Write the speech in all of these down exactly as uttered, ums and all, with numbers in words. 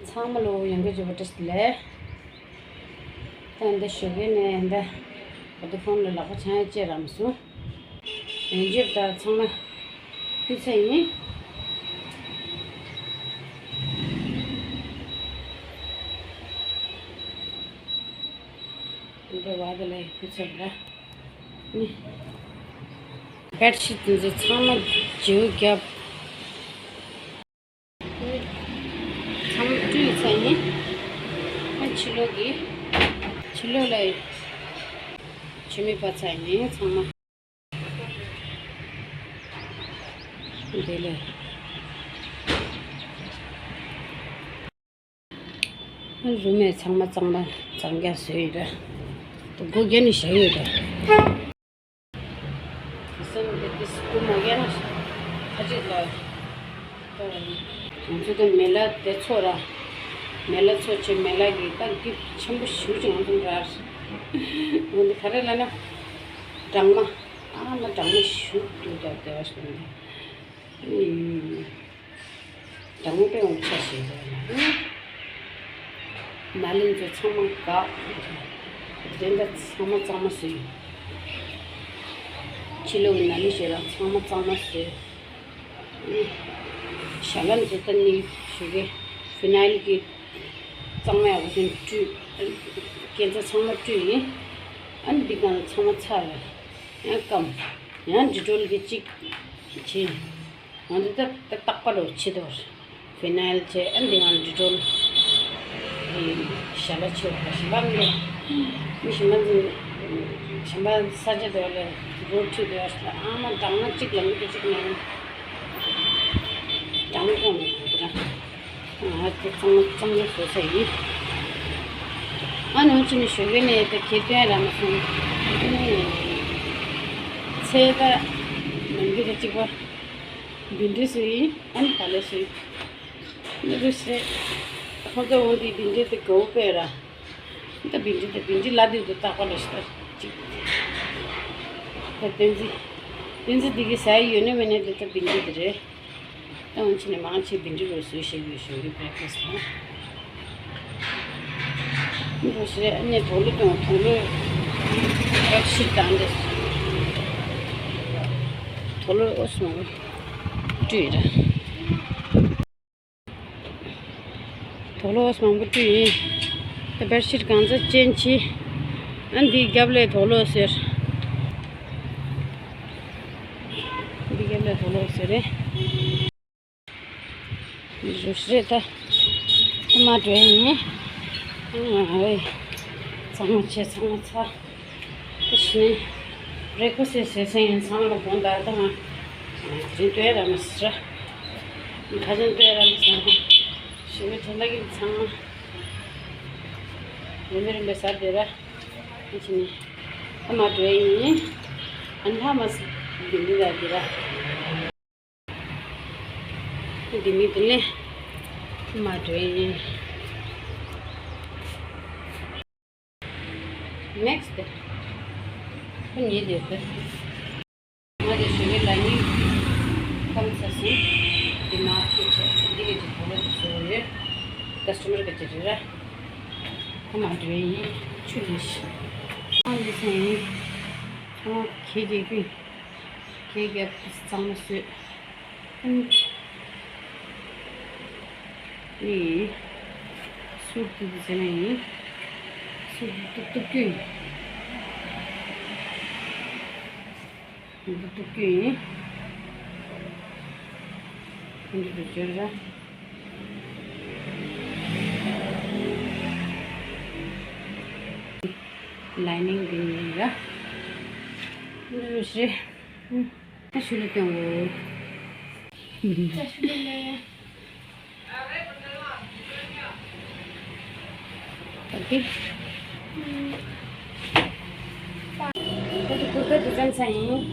ཚང་མ་ལོ་ཡང་གི་བརྗོད་པ་བཀྲ་ཤིས་བདེ་ལེགས། ད་འདི་ཞོགས་ཀས་ནས་འདི་བོ་ཌ་ཕོན་ལ་ལག་པ་འཆང་ཡ་བཅད་རམ་སོང་། ཡང་བརྗོད་ད་ཚང་མ་ཕུལ་ཚེ་ཡིན། འདི་བ་དེ་ལ་ཕུལ་ཚེ་ཡིན་ལ། ནི། བེད་ཤིད་དེ་ཚོ་ཚང་མ་བརྗེ་བོ་བརྒྱབ། ཚང་མ་བཀྲུས་ཚར་ཡིན། ཨ་ཕྱི་ལོགས་ཀྱི། ཕྱི་ལོགས་ལ་ཆུ་མིག་བབས་ཚར་ཡིན་ཚང་མ། དེ་ལས། རུ་མས་ཚང་མ་གཙང་མ་གཙང་རྐྱང་བཟོས་ཡོད་ར། ད་སྒོ་བརྒྱབ་ནས་བཞག་ཡོད་ར། ག་ས་ནས་དེ་དེ་སྒོ་མ་བརྒྱབ་ན་ཁ་ཅིག་ལ། ང་ཚོ་ད་མེ་ལ་དེ་ཚོ་ར། མེ་ལ་ཚོ་ཆེ་མེ་ལ་གི་ད་རྒྱུ་ཆེན་པོ་ཞེ་ཅིག་ང་ཚོ་ར། འོན་ཏེ་ག་རེ་ལབ་ན། སྦྲང་མ། ཨ་མ་སྦྲང་མ་ཞེ་པོ་འདུག་ད་དེ་བ་ཞིག་འདུག་སྦྲང་མ་དཔེ་འོང་ཆ་ཞིག་རེད། ནཱ་ལེན་ཚོ་ཚང་མ་འགག་དེ་འདྲ་ཚང་མ་གཙང་མ་བཟོས། ཕྱི་ལོགས་ཀྱི་ནཱ་ལེན་ཞེ་དྲག་ཚང་མ་གཙང་མ་བཟོས། ཞལ་ལག་ཚོ་ད་ནི་ཞུ་གི་ཧྥི་ནལ་གྱི་གཙང་མ་ཡག་པོ་བྱས་བཀྲུས། སྐས་འཛེག་ཚང་མ་བཀྲུས་ཡིན། ཨ་ནི་འདི་གང་ཚང་མ་ཚར་རེད། ཡང་སྐམ། ཡང་ཌི་ཊོལ་གྱི་གཅིག་བྱས། ང་ཚོ་ད་ད་རྟག་པར་བྱེད་དོ། ཧྥི་ནལ་བྱས། ཨ་འདི་ང་ཌི་ཊོལ་གྱི་ཞལ་ལག་བྱས་པ་ཞིམ་པ་མི་མི་ཞིམ་པ་འཛིན། ཞིམ་པ་ས་ཆ་དེ་ལ་རོ་ཁྲིད་དེ་ཨ་མ་སྦྲང་མ་གཅིག་ལ་མི་གཅིག་ན་སྦྲང་མ་གོང་ནས་གོ་ར། ང་དེ་གཙང་གཙང་མ་བཟོ་ས་ཡིན། ཨ་ནི་འོ་ཅི་ནི་ཞོགས་ཀས་ནས་དེ་ཁེ་ཏོན་ར་མ་སོང་། ཚེ་ད་ནམ་རྒྱུན་དེ་གཅིག་པ་བིན་འབྲས་སུ་ཡིན། ཨ་ནི་ག་ལེ་སུ་ཡིན། ནི་རུ་སེ་ཁོང་ཚོ་འོ་དེ་བིན་འབྲས་དེ་གའུ་པེ་ར། ད་བིན་འབྲས་དེ་བིན་འབྲས་ལ་དེ་དུ་བཏགས་པ་ལ་ཤི་ད་གཅིག་ད་དོན་ཚི་དོན་ཚི་དེ་གི་ས་ཡི་ཡོད་ནི་མེད་ནི་དེ་ད་བིན་འབྲས་དེ་རེད། ད་འོན་ཆེ་ནས་མང་ཆེ་བིན་འབྲས་རོ་བཟོས་བཞག་ཡོད་ཞུ་གི་བྷི་རེག་ཕ་སི་ནང་། འགྲོ་ཞེས་ཨ་ནེ་དོག་ལོ་དང་དོག་ལོ་བཀྲ་ཤིས་དང་འདི་དོག་ལོ་ཨོ་སོང་བཀྲུས་ར། དོག་ལོ་ཨོ་སོང་བཀྲུས་ཡིན། ད་བེད་ཤིད་གང་ཚ་ཅན་ཆི། ཨ་འདི་རྒྱབ་ལས་དོག་ལོ་ཟེར། འདི་རྒྱབ་ལས་དོག་ལོ་ཟེར་རེད། རུ་ཞིག་རེད་ད། ཁ་མ་འགྲོ་ཡིན། ཨ་ཨེ། ཚང་མ་ཆེ་ཚང་མ་ཚ། ཁུ་ཤིན། རེ་ཁུ་སེ་སེ་སེ་ཡིན་ཚང་མ་ལ་དགོངས་དག་ད་ང་། དེ་རིང་ལྟོས་ར་མ་ཟེར། ཁ་ཅན་ལྟོས་ར་མ་ཟེར། ཞི་བའི་དོན་དག་གི་ཚང་མ། རིམ་པས་རིམ་པས་ཟ་བསྡད་ར། ཨ་ཕྱི་ནས། ཁ་མ་འགྲོ་ཡིན། ཨ་ནི་ལྷ་མ་ཟེར། འདི་འདི་ལ་འདི་ར། འདི་མི་འདི་ནས་མ་འགྲོ་ཡིན། ནེག་སི་ཊི་དེ་ཁོ་ཉིད་དེ་དེ་ང་དེ་ཞུ་གི་ལ་ཡིན། ཁམས་ཚ་སུ་འདི་མ་ཁྱེད་ཚོ་འདི་གི་ཅིག་གོ་ལོ་བཟོ་ཡོད། ཀ་སི་ཊ་མར་གི་ཅིག་རེད་ར། ཁོ་མ་འགྲོ་ཡིན། ཆུ་ལས་ཤི་ང་འདི་ཚོ་ཡིན། ཁོ་ཁྱེད་ཀྱི་ཀུན། ཁྱེད་ཀྱི་གཙང་མ་བཟོས། ཨུམ། ཨི། སུབ་ཏུ་ཏུ་ཟེར་ནི་ཡིན། སུབ་ཏུ་ཏུ་ཀུན། ཏུ་ཏུ་ཀུན་ཡིན། ཁོང་ཚོ་ཏུ་བཅོལ་ར། ལའི་ནིང་འདི་ཡིན་ར། འདི་རུ་ཞེས། ཨུམ། ད་ཞུ་ལ་སྟོན་འོ། ད་ཞུ་ལ་ལེ། ཨོ་ཁེ། ད་དེ་ཀུར་ཏ་དེ་ཙམ་ཚང་ཡིན།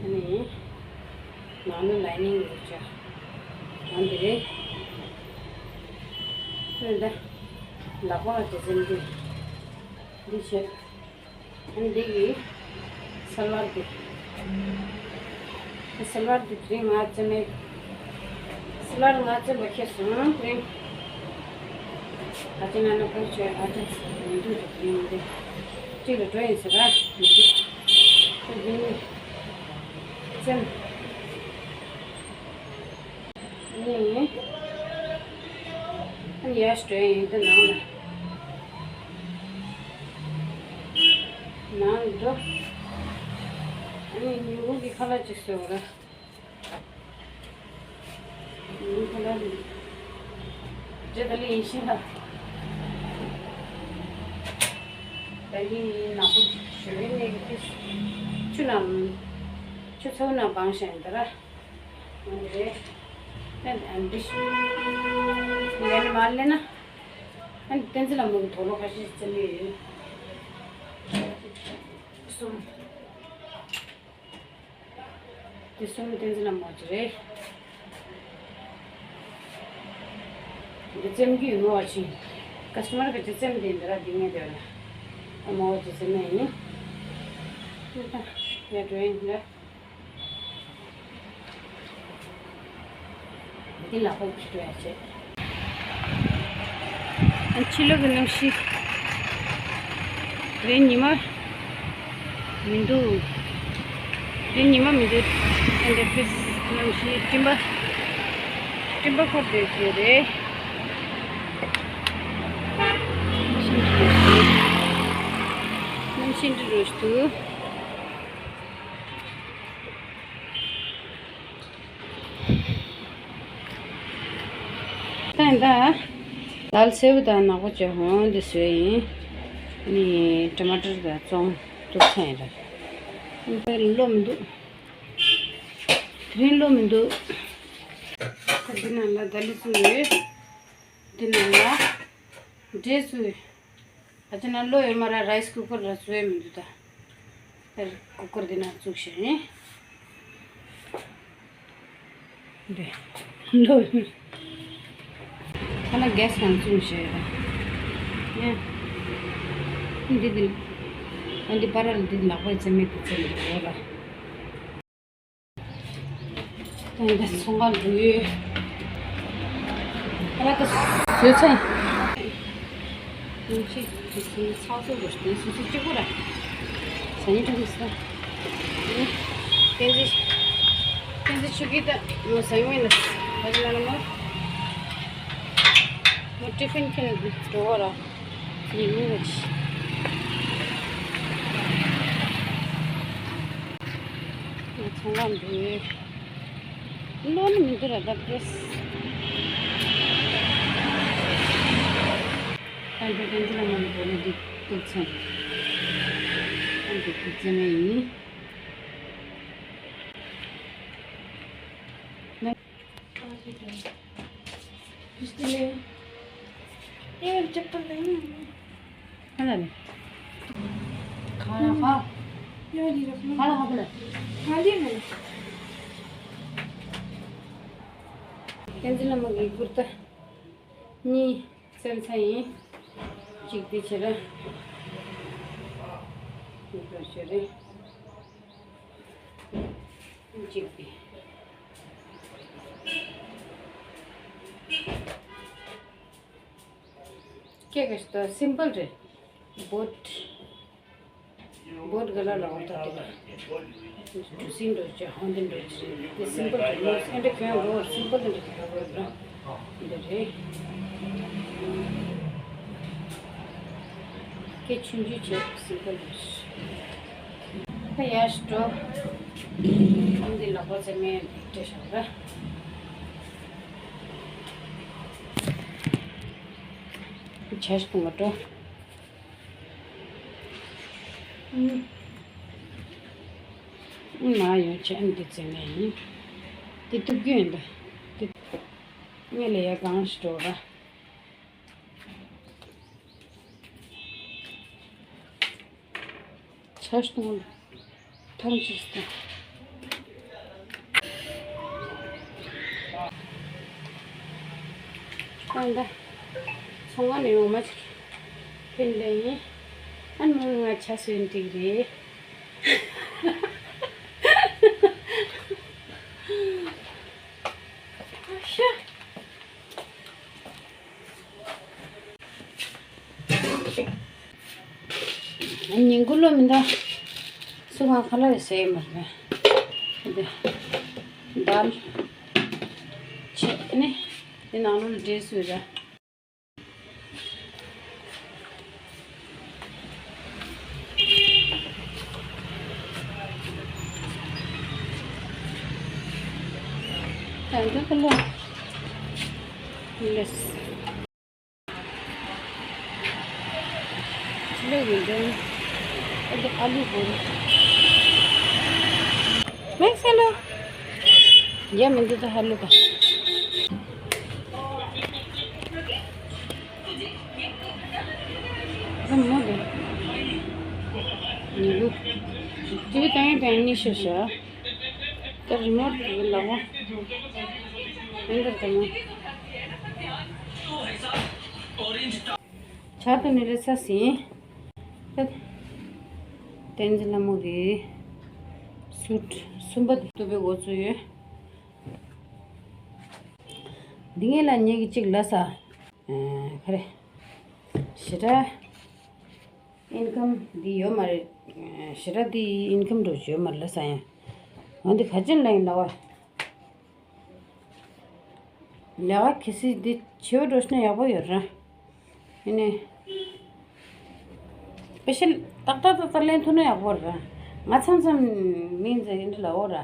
ཨ་ནི། ནང་ལ་ལའི་ནིང་ཡོད་ཅག་ཨ་འདི་རེད། འོན་ཏེ། ལག་པ་དེ་ཙམ་འདི། འདི་བྱས། ཨ་འདི་གི་སལ་ཝར་འདི། སིལ་བར་དེ་དེ་རིང་ང་བཙེམ་མེད། སིལ་བར་ང་བཙེམ་པ་ཁྱེར་སོང་དེ་རིང་། ཨ་ཅེ་ན་ན་ཕར་ཆོས་ཨ་ཅེ་མི་འདུག་དེ་དེ་རིང་འདི། གཅིག་ལ་འགྲོ་ཡིན་ཟེར་ར་མི་འདུག་དེ་དེ་རིང་བཙེམ། ནི། ཨ་ནི་ཡར་འགྲོ་ཡིན་དེ་ནང་ལ། ནང་ལ་འགྲོ། ཨ་ནི་ཉིན་གུང་གི་ཁ་ལག་ཅིག་བཟོས་པ་ར། ཉིན་གུང་ཁ་ལག་རེད། རྗེ་ད་ལི་ཡིན་ཤི་ལ། ད་ལི་ཡིན་ནག་པོ་ཅིག་ཞོ་ཡིན་ནས་ཀི་ཆུ་ནང་། ཆུ་ཚ་བོ་ནང་སྦངས་ཤིང་ད་ར། འདི་རེད། ཨ་འདི་ཤི། ཡ་ནི་མ་ལེ་ན། ཨ་ནི་བསྟན་འཛིན་ལ་མོ་གི་དོ་ལོ་ཁ་ཤས་བཙེམ་ཡོད། གསུམ། འདི་གསུམ་བསྟན་འཛིན་ལ་མོ་ཅི་རེད། འདི་བཙེམ་གི་ཡོད་མོ་བ་ཆིན། ཀ་སི་ཊ་མར་གི་འདི་བཙེམ་དེ་འདི་ར་འདི་ངས་དེ་ར། ཨ་མོ་བ་ཅི་བཙེམ་ན་ཡིན། ཡ་འགྲོ་ཡིན་ལ། འདི་ལ་ཧོབ་ཀྱི་སྤྲོད་ཡ་བྱེད། ཨ་ཕྱི་ལོགས་ཀྱི་གནམ་གཤིས། རེད་ཉི་མ་མི་འདུག་རེད་ཉི་མ་མི་འདུག་ཨ་འདི་ཕིས་གནམ་གཤིས་སྤྲིན་པ། སྤྲིན་པ་འཁོར་བསྡད་ཀྱི་རེད། གནམ་གཤིས་འདི་རུ་འདུག་ད་ད་དལ་སེའུ་དང་ནག་པོ་ཅོ་ཧོང་འདི་བཟོས་ཡིན། ནི་ཊ་མ་ཊར་དང་བཙོང་ཐུབ་ཚན་རེད། ད་བློ་མི་འདུག་དེ་རིང་བློ་མི་འདུག་ད་འདི་ནང་ལ་དལ་བཙོང་ཡོད། འདི་ནང་ལ་འབྲས་བཙོང་ཡོད། ཨ་ཅེ་ན་ལོ་ཡོད་མ་ར་རའི་སི་ཀུ་ཀར་ར་བཙོས་མི་འདུག་ད། ཨ་ཀུ་ཀར་འདི་ན་བཙུགས་ཤིང་། འདི། ལོ་ཡོད། ཁ་ལ་གེ་སི་ནང་བཙུགས་ཤིང་། ཡ། འདི་འདི། ཨ་འདི་པ་ར་ལ་འདི་ནག་པོའི་རྩེ་མིག་གི་རྩེ་མིག་རེད་ལ། ད་ཡིན་ད་ཚོང་ཁང་འགྲོ་ཡོད། ཨ་ལ་ད་བཟོས་ཚར། ཡིན་ཅི་དེ་ཚོ་ཚགས་ཚུད་པོ་ཞིག་དེ་སོ་སོ་གཅིག་པོ་ར། ཟ་ཡིན་ད་དེ་ས། བསྟན་འཛིན། བསྟན་འཛིན་ཆུ་སྐྱིད་ད་ངོ་ཟ་ཡིན་ན་ད་ཅི་ན་ན་མོ། ངོ་ཊི་ཕིན་ཁྱེར་འགྲོ་བ་ར། ཡིན་མིན་ལ་ཅི། ཚོང་ཁང་འདི་ལོ་ནི་མི་འདུག་ར་ད་པྲེས། ཨ་འདི་ཏན་ཏན་ལ་མ་འདུག་ནི་འདི་ཏུག་ཚན། ཨ་འདི་ཏུག་ཚན་ནི་ཡིན། पिछले ये चप्पल नहीं है। है ना रे? खाना खा। ये वाली रख लो। खाना खा बोला। खा ली मैंने। ཏན་ཏན་ལ་མ་གི་ཀུར་ཏ་གཉིས་བཙལ་ཚར་ཡིན། གཅིག་དེ་ཕྱིར་ར། འདི་ཚོ་ཕྱིར་རེད། གཅིག་དེ། སྐད་ག་ཞིག་ཏུ་སིམ་པལ་རེད། བོད། བོད་ག་ལ་ལ་འོ་ད་དེ་ག་གྲུ་སིན་འགྲོ་ཆེ་ཧོང་ཏིན་འགྲོ་ཆེ་རེད། དེ་སིམ་པལ་རེད། མོ་སེ་འདྲ་ཁྱོད་འགྲོ་བར་སིམ་པལ་འདྲ་དེ་ག་བོད་ར་འདི་རེད། སྐད་ཆུང་ཆུང་བྱས་སིམ་པལ་རེད། ད་ཡར་འགྲོ། འདི་ལག་པ་ཚེ་མེད་འདི་བྲེ་ཤག་ར། བྱས་སོང་ང་འགྲོ། ཨུམ། ཨུམ་མ་ཡོང་ཆེ་ཨ་འདི་བཙལ་ནས་ཡིན། འདི་གཏུབ་རྒྱུ་ཡིན་ད། འདི། ངས་ལས་ཡ་གང་ཞིག་འགྲོ་ར། ཆ་སྟོང་ཐམས་ཅད་སྟོང་། ད་ད། ཚོང་ཁང་ནས་འོ་མ་ཅིག་ཕན་ལེ་ཡིན། ཨ་ནི་ང་ཆ་སོན་འགྲིག་རེད། ད་སུ་གང་ཁ་ལག་ཟས་མ་རེད། འདི་དཱལ་ཆེ་ནི་འདི་ནང་ལོགས་ལ་འདྲེས་སུ་ར། ད་འདི་ཁ་ལག་ལས། ལོ་ཡིན་ཀྱང་ཨ་ལུ་ཨ་ལུ་བོར། མེག་སེ་ལོ། ཡ་མི་འདུག་ད་ཧ་ལུ་ག་ཨ་མོ་དེ། ཉི་གུ། ཅི་བི་ཏང་ཡ་ཏང་ཡ་ནི་ཤོ་ཤོ། ད་རི་མོཊ་གི་ལག་པ། ཨེ་འདྲ་དང་། ཆ་དུ་ནི་རེ་ས་སིན། ད་བསྟན་འཛིན་ལྷ་མོ་གི་སུཊ་གསུམ་པ་དེ་གཏུབ་པའི་འགོ་བཙུགས་ཡོད། འདི་ངེད་ལ་ཉེ་གི་གཅིག་ལ་ས། ཨ་ཁ་རེ། ཞེ་དྲག་ཨིན་ཀམ་འདི་ཡོད་མ་རེད། ཞེ་དྲག་འདི་ཨིན་ཀམ་འགྲོ་ཡོད་མ་རེད་ལ་ས་ཡང་། འོན་ཏེ་ག་ཅན་ལ་ཡིན་ལ་བ། ལས་ཀ་གལ་སྲིད་འདི་བྱེད་འགྲོ་ཤེས་ན་ཡག་པོ་ཡོད་ར། ཡིན་ནའི། པེ་ཤ་ཏག་ཏག་ཏག་ཏག་ལེན་ཐུབ་ན་ཡག་པོ་ར། ང་མཚམས་མཚམས་མིང་ཟེར་ཡིན་འདྲ་ལ་འོ་ར།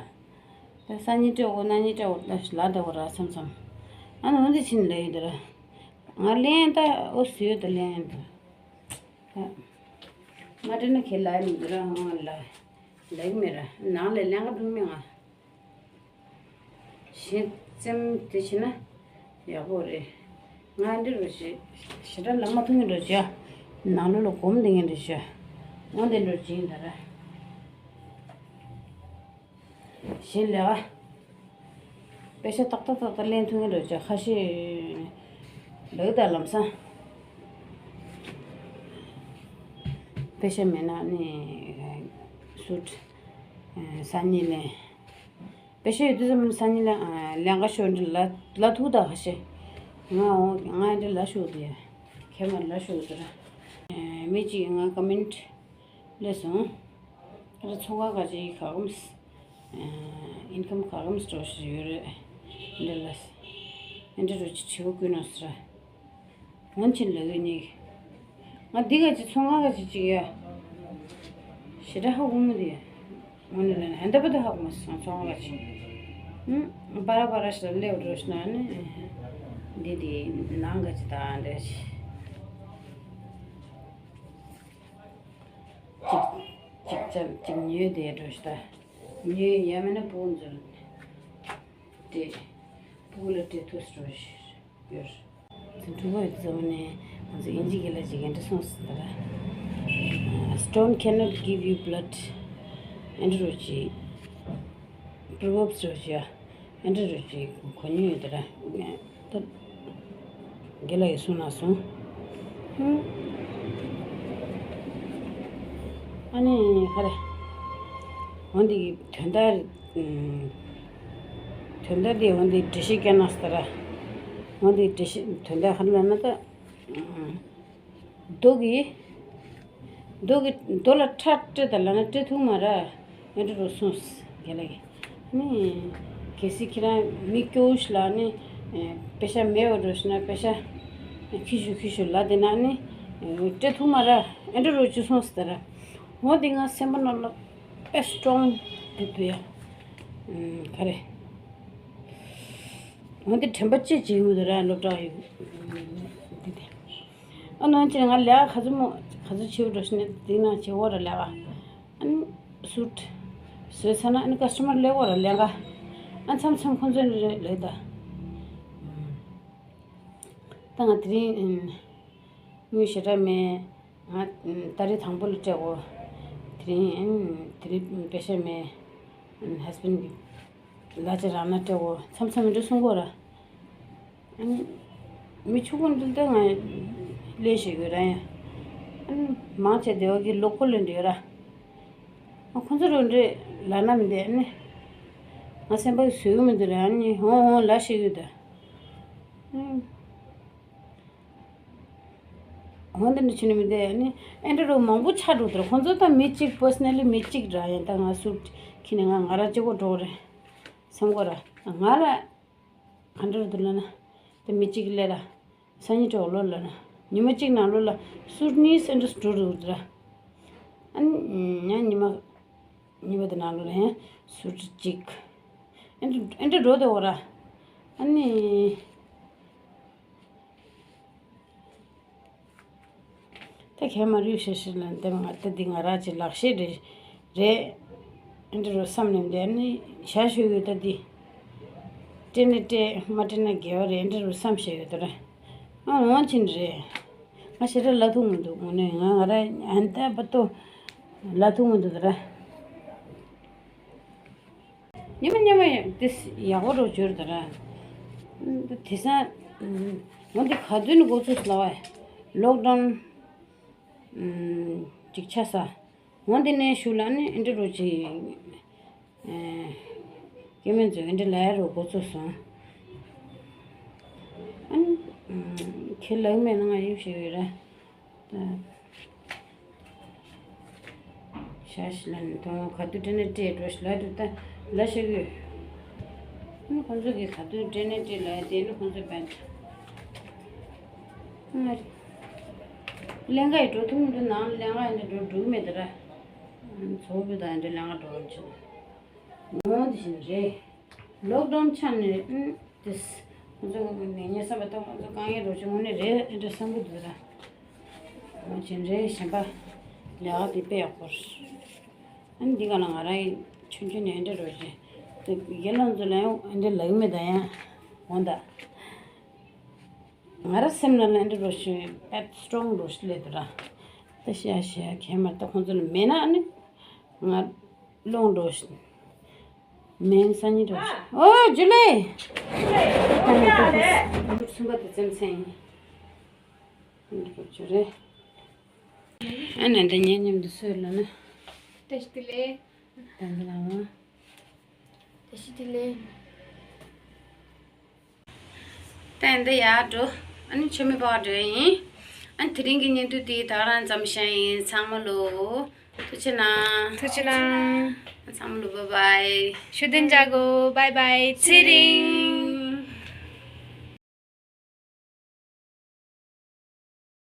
ད་སང་ཉིན་སྤྲད་འོ་གནངས་ཉིན་སྤྲད་འོ་ད་ལ་ད་འོ་ར་མཚམས་མཚམས། ཨ་ནི་འོན་ཏེ་ཕྱིན་ལ་ཡིན་འདི་ར། ང་ལེན་ད་འོ་ཟིག་ཡོད་ད་ལེན་ད། ད། མ་སྤྲད་ན་ཁྱེད་ལ་ཡིན་འདི་ར་ང་ལ། ལ་ཡིན་མེད་ར་ནང་ལ་ལེན་ག་འགྲོ་མེད་ང་། གཞན་བཙེམ་དེ་བྱས་ན་ཡག་པོ་རེད། ང་འདི་རུ་བྱེད། ཞེ་དྲག་ལ་མ་ཐུག་ངེས་འགྲོ་བྱ། ནང་ལོགས་ལ་གོམ་དེ་ངེས་འགྲོ་བྱ། ང་འདི་འགྲོ་བྱིན་ད་ར། གཞན་ལས་ཀ་པེ་ཤ་ཏག་ཏག་ཏག་ཏག་ལེན་ཐུབ་ངེས་འགྲོ་བྱ་ཁ་ཤས་ལག་ད་ལམ་སང་། པེ་ཤ་མེད་ན་ནི་སུཊ་སང་ཉིན་ལེན། པེ་ཤ་ཡོད་དུས་ཙམ་སང་ཉིན་ལ་ལེན་ག་ཤོར་འདྲི་ལ་ལ་ཐུག་ད་ཁ་ཤས། ང་འོ་ང་འདྲི་ལ་ཤོར་དུ་ཡ། ཁྱེད་མར་ལ་ཤོར་དུ་ར། མི་གཅིག་ང་ཀ་མེན་ཊི་སླེབས་སོང་། ཨ་ར་ཚོང་ཁང་ག་ཅིག་ག་གམ་ཨིན་ཀམ་ག་གམ་སྤྲོ་ཞིག་ཡོད་རེད། འདྲི་ལ་འདྲི་རུ་ཅི་བྱེད་དགོས་ན་ཟེར། ང་ཕྱིན་ལ་ལོ་གཉིས། ང་འདི་ག་ཅི་ཚོང་ཁང་ག་ཅི་ཅིག་ཡ། ཞེ་དྲག་ཧ་གོ་མི་འདུག་ཡ། ང་ནི་ལ་ནི་ཧན་ད་པ་ད་ཧ་གོ་མ་སོང་ཚོང་ཁང་ག་ཅི། ཨུམ། པ་ར་པ་ར་ཞིག་ལ་སླེབས་འགྲོ་ཞིག་ན་ནི། འདི་འདི་ནང་ག་ཅི་ད་འདྲ་ཞིག་ཅིག་ཅིག་ཅར་ཅིག་ཉོས་དེ་འགྲོ་ཞིག་ད། ཉོས་ཡ་མིན་ན་ཕྲུ་གུ་འཛུལ། སྤྲད། ཕྲུ་གུ་ལ་སྤྲད་ཐུབ་སོང་ཞིག་ཡོད། ཚན་ཕྲུ་གུ་ཡོད་ཙམ་ནས་ང་ཚོ་དབྱིན་ཇི་སྐད་ལ་ཅིག་འདྲ་གསུངས་སོང་ད་ར། Stone cannot give you blood. ཨེ་འདྲ་རོ་ཅིག Proverbs རོ་ཅིག་ཨ། ཨེ་འདྲ་རོ་ཅིག་གོ་མྱོང་ཡོད་ད་ར། ད་རྒན་ལགས་ཀྱིས་གསུངས་ན་སོང་། ཧུམ། ཨ་ནི་ཧ་རེ། འོན་ཏེ་དོན་དག་ཨུམ། དོན་དག་དེ་འོན་ཏེ་འགྲེལ་བཤད་བསྐྱལ་ན་ཟེར་ར། འོན་ཏེ་འགྲེལ་བཤད་དོན་དག་ཧ་ལ་ན་ད། ཨུམ། རྡོ་གི། རྡོ་གི་རྡོ་ལ་ཁྲག་སྤྲད་ད་ལབ་ན་སྤྲད་ཐུབ་མ་ར། ཨེ་འདྲ་རུ་གསུངས་རྒན་ལགས་ཀྱིས། ནི། གལ་སྲིད་ཁྱེད་རང་མི་སྐྱོ་བོ་ཞིག་ལ་ནི། པེ་ཤ་མེད་པ་འགྲོ་ཞིག་ན་པེ་ཤ། ཁྱི་ཞུ་ཁྱི་ཞུ་ལབ་དེ་ན་ནི། སྤྲད་ཐུབ་མ་ར། ཨེ་འདྲ་རུ་ཅི་གསུངས་ཟེར་ར། འོ་དེ་ང་སེམས་པ་ནང་ལ་དཔེ་སི་ཊོང་དེ་འདུག་ཡ། ཨུམ། ག་རེ། འོ་དེ་དྲན་པ་ཅི་བྱེད་ཡོང་དུ་ར་སློབ་གྲྭ་ཡོད། འདི་དེ། ཨ་ནོ་ཅི་ང་ལས་ཀ་ག་ཚོད་མོ་ག་ཚོད་བྱེད་འགྲོ་ཤི་ནས་དེ་ན་བྱེད་འོ་ར་ལས་ཀ་ཨ་ནི་སུཊ་བཟོས་ཚར་ན་ཨ་ནི་ཀ་སི་ཊ་མར་སླེབས་འོ་ར་ལས་ཀ་ཨ་མཚམས་མཚམས་ཁོང་ཚོ་ནི་རེད་ལས་ད། ད་ང་དེ་རིང་དངུལ་ཞེ་དྲག་མེད། ང་ཏ་རིག་དང་པོ་ལ་སྤྲད་འོ། དེ་རིང་དེ་རིང་པེ་ཤ་མེད། ཧས་བྷེན་གི་ལ་ཅི་རང་ན་སྤྲད་འོ་མཚམས་མཚམས་མི་འགྲོ་གསུང་གོ་ར། ཨ་ནི། མི་ཕྱུག་པོ་འདི་ལྟ་ང་ལས་ཞིག་ཡོད་ར་ཡ། ཨ་ནི་མང་ཆེ་སྡེ་བ་གི་ལོ་ཀོ་ལ་འདྲེ་ཡོད་ར། ཨ་ཁོང་ཚོ་རོ་འདྲེ་ལ་ན་མི་འདེ་ཨ་ནི། ང་སེམས་པ་གི་བཟོས་གི་མི་འདུག་ར་ཨ་ནི་ཧོང་ཧོང་ལ་ཞིག་ཡོད་ད། ཨ་ནི། འོན་ཏེ་འདི་ཆུ་ནི་མི་དེ་ནི་ཨེ་འདྲ་རུ་མང་པོ་ཆགས་འགྲོ་དེར་ཁོང་ཚོ་ད་མི་གཅིག་པར་སོ་ནལ་ལི་མི་གཅིག་ར་ཡིན། ད་ང་སུ་ཁྱི་ནི་ང་ང་ར་གཅིག་པོ་འགྲོ་རེད་བསམ་གོ་ར། ང་ལ་ག་འདྲ་རུ་འདུག་ལབ་ན། ད་མི་གཅིག་ལས་ར་སང་ཉིན་འགྲོ་ལོ་ལབ་ན་ཉི་མ་གཅིག་ནང་ལོ་ལ་སུ་ནི་སེ་འདྲ་འགྲོ་རུ་ར། ཨ་ནི་ཉ་ཉི་མ་ཉི་མ་དེ་ནང་ལོ་ལ་ཡང་སུ་གཅིག་ཨེ་འདྲ་ཨེ་འདྲ་འགྲོ་དེ་འོ་ར། ཨ་ནི། ད་གས་མ་རུས་ཤེས་ཤེས་ལ་འདེམས་ང་ད་འདི་ང་ར་ཅི་ལག་ཤེས་རེད་རེད། ཨེ་འདྲ་རུ་བསམ་ནས་འདི་ནི་ཞག་ཞུ་ཡོད་ད་འདི། སྤྲད་ན་སྤྲད་མ་སྤྲད་ན་དགེ་བ་རེད་ཨེ་འདྲ་རུ་བསམ་ཤེས་ཡོད་ད་ར། ཨ་འོང་ཕྱིན་རེད། ང་ཞེ་དྲག་ལ་ཐུག་མི་འདུག་དངོས་གནས་ང་ང་ར་ཨན་ད་པ་ཏོ་ལ་ཐུག་མི་འདུག་ད་ར། ཉི་མ་ཉི་མ་ཡང་དེ་ཡག་པོ་རུ་གྱུར་ད་ར། དེ་སང་ང་འདི་ག་དུས་ནས་འགོ་ཚུགས་ལ་བ་ལོག་ཌའུན་ཅིག་ཆགས་ས། ང་འདི་ནས་ཞུ་ལ་ནི་ཨེ་འདྲ་རུ་ཅིག་སྐྱེ་དམན་ཚོས་ཨེ་འདྲ་ལ་ཡ་རུ་འགོ་ཚུགས་སོང་། ཨ་ནི་ཁྱེད་ལག་མེད་ན་ང་ཡོད་ཞིག་ཡོད་ར། ད་ཞག་ཞིག་ལ་ནི་མཐོང་ག་དུས་སྤྲད་ནས་སྤྲད་འགྲོ་ཞིག་ལ་དུས་ད་ལ་ཞིག་ཡོད། ཨ་ནི་ཁོང་ཚོ་གིས་ག་དུས་སྤྲད་ནས་སྤྲད་ལ་ཡ་དེ་ནི་ཁོང་ཚོ་བན་ང་ལེན་ག་ཡི་འགྲོ་ཐུབ་མི་འདུག་ནང་ལེན་ག་ཡི་འགྲོ་འགྲོ་གི་མེད་ད་ར། ཚོགས་དཔོན་དང་ཡི་འགྲོ་ལེན་ག་འགྲོ་རོགས་བྱེད། འོང་དེ་བཞིན་རེད། ལོག་ཌའུན་ཆགས་ནས་ཨུམ་དེས་ཁོང་ཚོ་ནས་ཉེ་ས་བ་དང་ཁོང་ཚོ་དཀའ་ངལ་རོགས་བྱེད་དངོས་གནས་རེད་ཨེ་འདྲ་བསམ་གི་འདུག་ད། འོང་བཞིན་རེད་གཞན་པ་ལས་ཀ་དེ་དཔེ་ཡག་པོ་རེད། ཨ་ནི་འདི་ག་ལ་ང་རང་ཡི་ཆུང་ཆུང་ནས་ཨེ་འདྲ་རོགས་བྱེད་དེ་རྒན་ལགས་ཚོ་ལ་ཡང་ཨེ་འདྲ་ལབ་གི་མེད་ད་ཡང་འོང་ད། ང་ར་སེམས་ནང་ལ་འདི་རོ་ཞིག་ཨེབ་སི་ཊོང་རོ་ཞིག་ལས་དུ་ར། ད་ཤ་ཤ་ཁྱད་མ་ད་ཁོང་ཚོ་ལ་མེད་ན་ནི་ང་སློང་འགྲོ་ཞིག་མེད་ས་ཉིད་རོ་ཞིག་ཨོ་ཇུ་ལེ། ད་ནི་ད་ད་སུམ་པ་དེ་ཙམ་ཚན་ཡིན། འདི་རོ་ཇུ་རེ། ཨ་ནི་འདི་ཉན་མཉམ་དུ་སོས་ལ་ནི། ཏེ་ཤི་ཏི་ལེ། ད་འདི་ལ་ང་། ཏེ་ཤི་ཏི་ལེ། ད་ཡིན་ད་ཡར་འགྲོ། ཨ་ནི་མཆོད་མེ་ཕོག་འགྲོ་ཡིན། ཨ་ནི་དེ་རིང་གི་བརྙན་ཐུང་འདི་ད་ག་རང་ཙམ་བཞག་ཡིན། ཚང་མ་ལོ་ཐུགས་རྗེ་གནང་། ཐུགས་རྗེ་གནང་། ཚང་མ་ལོ་བྷའི་བྷའི། ཤུ་དན་ཇ་གོ་བྷའི་བྷའི། ཚེ་རིང་།